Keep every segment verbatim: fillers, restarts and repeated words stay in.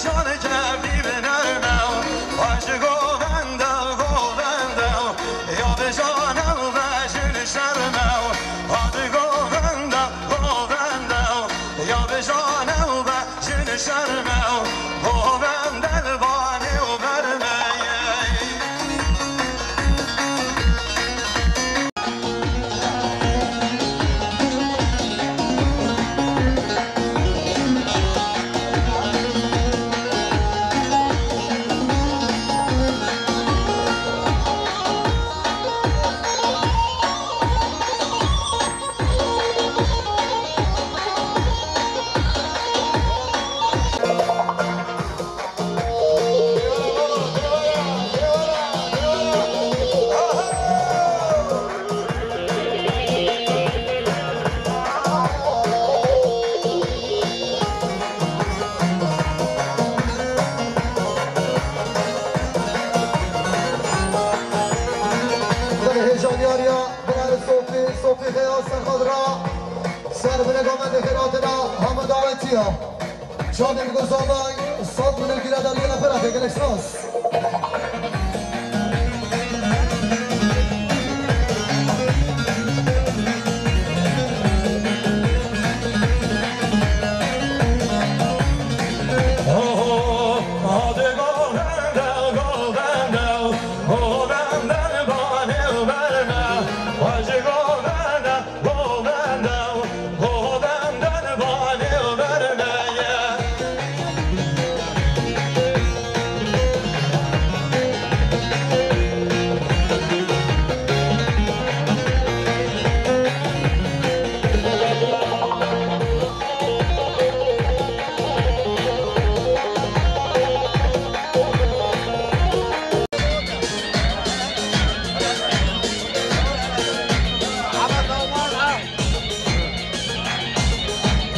Şan kevî bi nerme, xwe ji govende, govende, ya bi jane û vejin şerme, hadi govende, govende, ya bi jane û vejin şerme, govende li banê û berme ye. Hêjanyariya Binali Sofî, Sofî Xeya Serxadra, ser binê govendê xêr hatina, hema dawetiya. Çavên Gozanay, sed milyon gire de lêla xwe rake, gelek spas.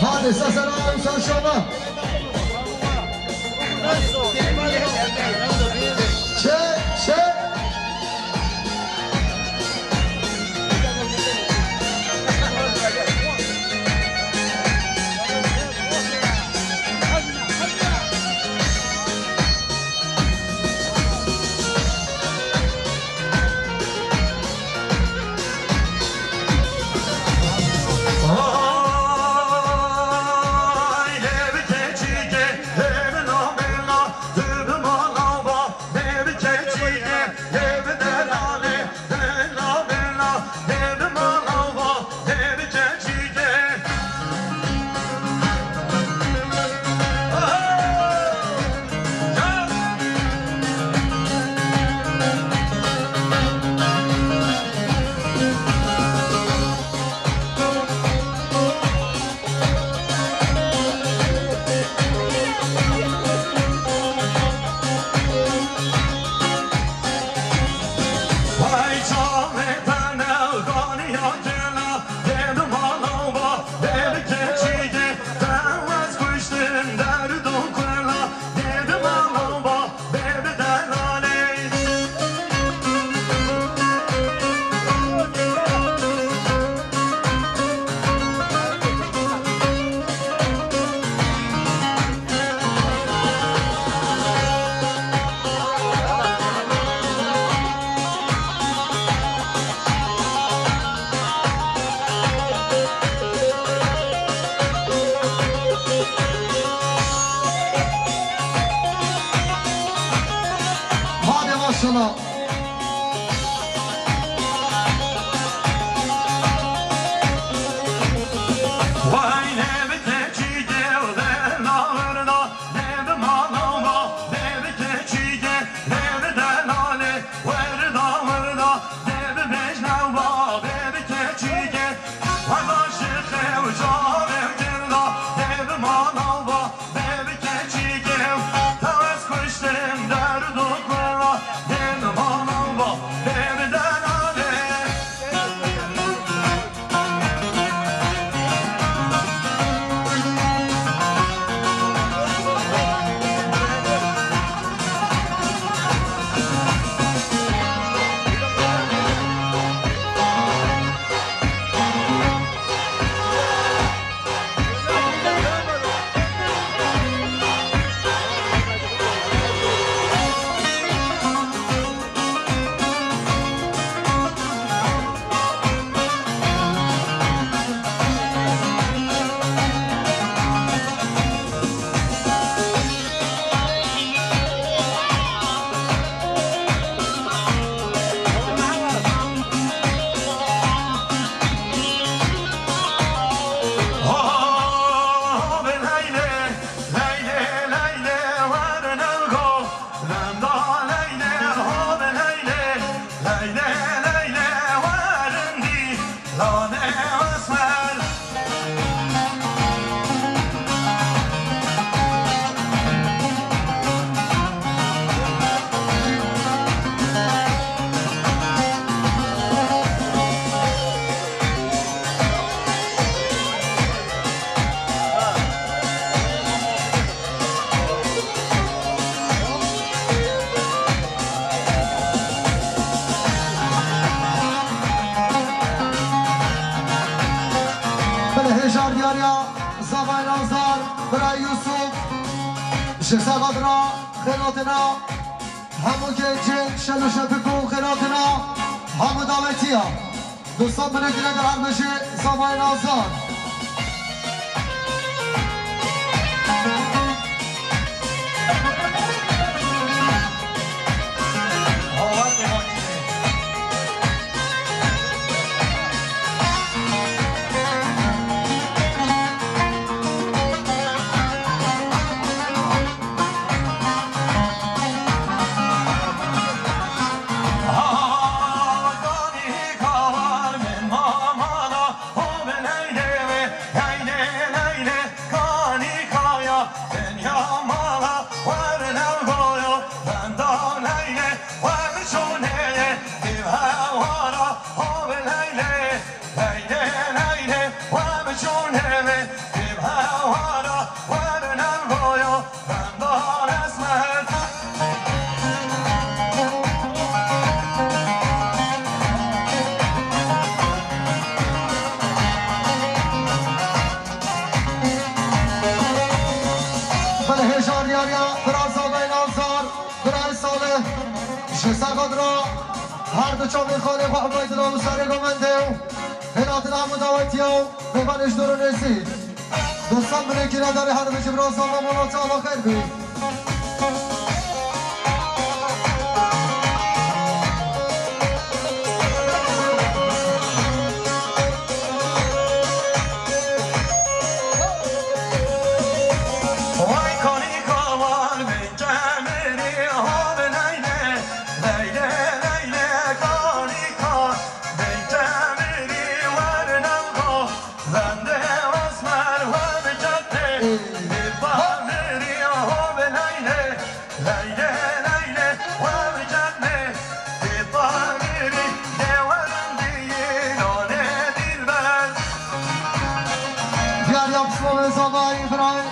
Hadi Sesena, Hüseyin Şovman. Çek, çek. Hadi maşallah. Ser xatira xêratina hemû gencên Şel û Şepik û xêratina hemû dawetiya. Dostan, binêkine der her bijî Zavayê Nazan. Belê hêja diyariya bira Zavayê Nazan, birayê Salih, ji ser xatira her du çavên xalê xwe Ubeydullah û Serê Gomendê û hêlatina hemû dawetiya û mêvanê ji dûr û nêzîk. Dostan, binêkine derê her bijî bira Zava, mala te ava xêr bî. Diyar yapışma ve Zavayê birayê.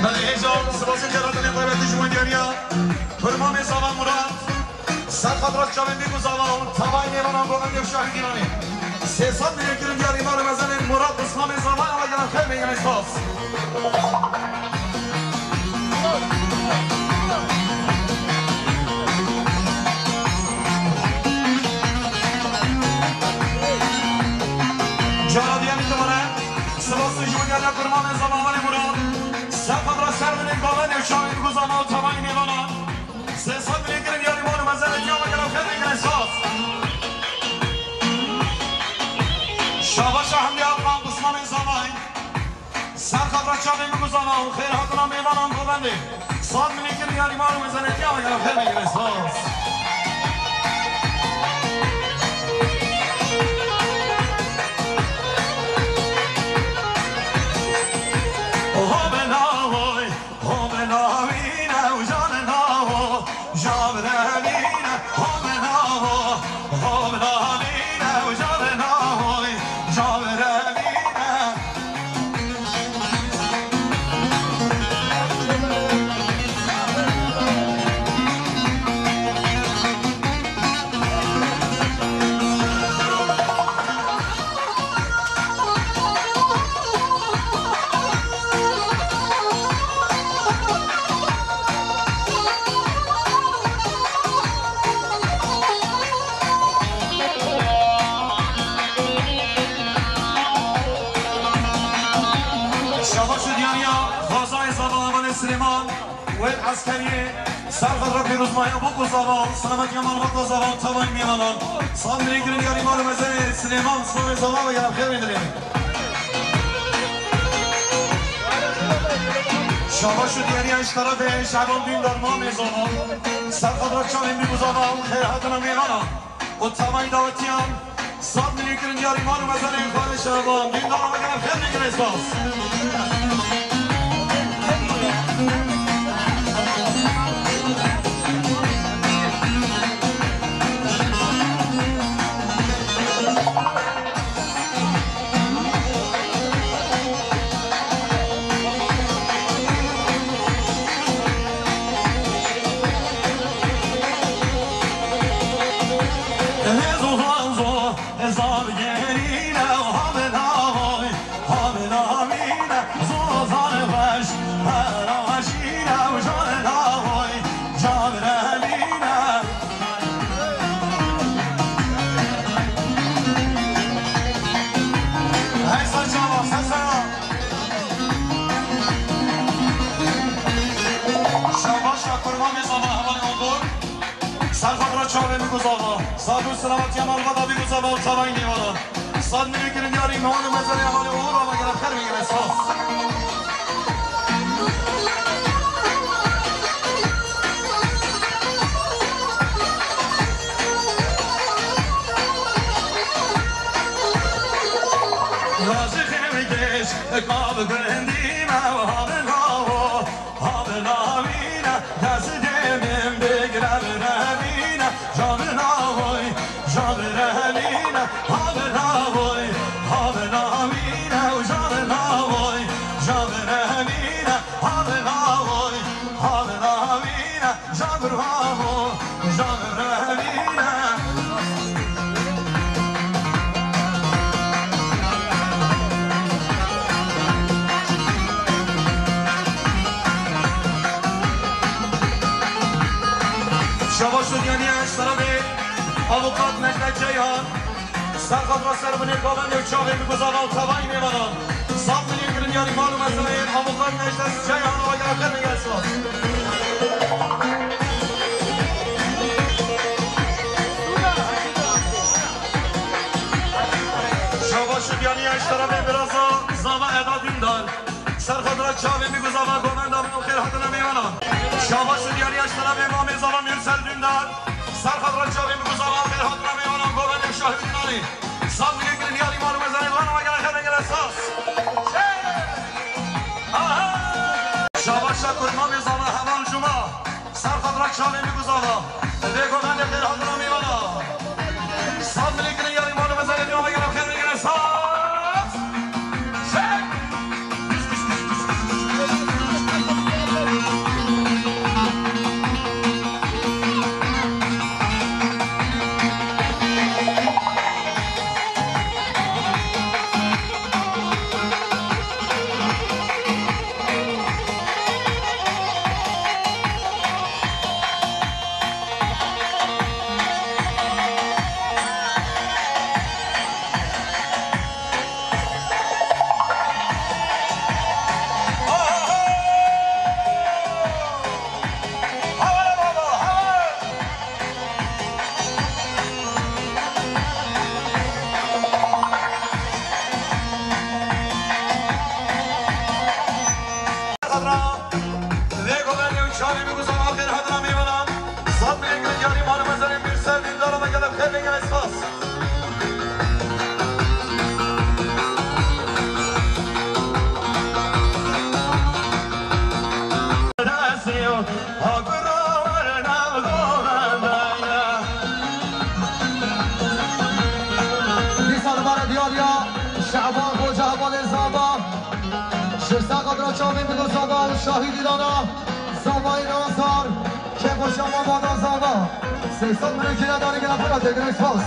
Belê hêja, sipasê cî re tenê taybetî ji bo diyariya Kurmamê Zava Murat. Ser xatira çavên bîk û zava û tevayê mêvanan govendê û şahidînanê. Sê sed milyon kirin diyarî mal û mezenên Murat Usmanê Zava, ava gelen xêr bêgin, spas. Cara diyarî dimane. Spas ji bo diyariya Kurmamê Zava Amanê Murat. Ser xatira ser milyon govendê û şahidî û zava û tevayê mêvanan. Sê sed milyon kirin diyarî mal û mezenê diyar, ava gelen xêr bêgin, spas. Şabaşa hemdî Akman Usmanê Zavayê. Ser xatira çavên bîk û zava û xêrhatina mêvanan govendê. Sed milyon kirin diyarî mal û mezenê diyar, ava gelen xêr bêgin, spas. Şabaş û diyariya Xwezayê Zava Amanê Silêman. Wêt eskeriyê ser xwe re pîrozbaya bo ku zava û selametiya malbata zava û tevayê mêvanan. Sed milyon kirin diyarî mal û mezenê Silêman, Silêmanê Zava, ava gelen xêr bêgin. Şabaş û diyariya ji terefê Şaban Dündar mamê zava. Ser xwe re çavên bî û zava û xêr hatina mêvana. Û tevayî dawetiyan, sed milyon kirin diyarî mal û mezelên xwe re Şaban Dündar, me gelek xêr, me gelek spas. Hey, sen çava, sen sen. Şabaş ya kurban bir zaman havalı oldu. Ser xwe re çavên bî û zava. Sağ ol, selametiya malbata bî û zava û tevayî mêvana. Sed milyon kirin diyarî mal û mezelê hevalê oxir re, me gelek xêr, me gelek spas. Razî xêr geç, kav gundî me, havnawo. Havnavîne, destê min bigre, birevîne, javnawoy, javnavîne, havnawoy, havnavîne, javnawoy, javnavîne, havnawoy, havnavîne, javnawo, javnavîne. Şabaş û diyaniya ji terefê avukat Necdet Ceyhan, ser xwe re ser binê govendê û çavê bî û zava û tevayî mêvanan. Sed milyon kirin diyarî mal û mezelê avukat Necdet Ceyhan, we gelek xêr, me gelek spas. Şabaş û diyaniya ji terefê biraza zava Eda Dündar. Ser xwe re çavên bî û zava govenda min û xêr hatina mêvanan. Şabaş û diyaniya ji terefê mamê zava Mürsel Dündar. Ser xwe re çavên bî û zava xêr hatina mêvanan govendê Şahî Dînanê. Sed milyon kirin diyarî mal û mezelê wana, me gelek xêr, me gelek spas. Aha! Şabaş ya kurban bir zaman heval Cuma. Ser xwe re çavên bî û zava. Vê govendê xêr hatina mêvana. Sed milyon kirin diyarî mal û mezelê wana, me gelek xêr, me gelek spas. Çek! Vê govendê û çavê bî û zava xêr hatina mêvanan. Sed milyon kirin diyarî mal û mezelê Mürsel Dündar, me gelek xêr, me gelek spas. Dîsa li me re diyar ya Şaban Xoca hevalê zava. Ji ser xwe re çavên bî û zava û şahîdî dana. Zavayê Nazar, kêf û şama vana zava. Sê sed milyon kire darê gela pera têgirê spas.